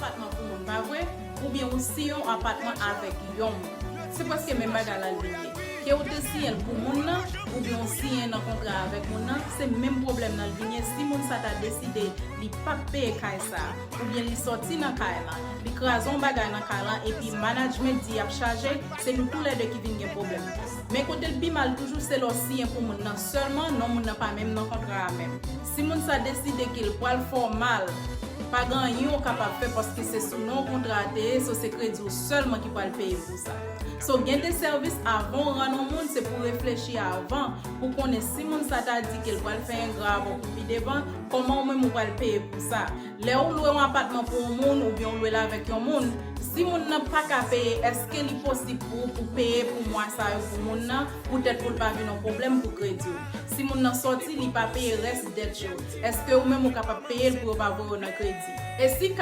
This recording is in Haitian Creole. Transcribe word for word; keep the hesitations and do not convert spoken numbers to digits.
Apatman pou moun, pa vre? Oubyen ou siyen yon apatman avèk yon moun. Se prèske menm bagay la l vin ye. Ke ou te siyen l pou moun nan, oubyen ou siyen nan kontra avèk moun nan, se menm pwoblèm nan l vin ye. Si moun sa ta deside li p ap peye kay sa, oubyen li sòti nan kay lan, li kraze yon bagay nan kay lan, epi management di y ap chaje, se nou toulède ki vin gen pwoblèm. Men kote l pi mal toujou, se lè w siyen pou moun nan sèlman, non moun nan pa menm nan kontra a menm. Si moun sa deside ke l pral fè w mal, pa gen anyen w kapab fè paske se sou non kontra a te ye, so se kredi w sèlman ki pral peye pou sa. So gen de sèvis, avan w rann yon moun, se pou w reflechi avan, pou konnen si moun sa ta di ke l pral fè engra avè w pou pi devan, kòman ou menm ou pral peye pou sa? Lè ou lwe yon apatman pou yon moun oubyen ou lwe l avèk yon moun, si moun nan pa ka peye, èske li posib pou ou pou peye pou mwa sa yo pou moun nan, poutèt pou l pa vin yon pwoblèm pou kredi w? Si moun nan sòti, li pa peye rès dèt yo, èske ou menm ou kapab peye l pou yo pa voye w nan kredi? E si k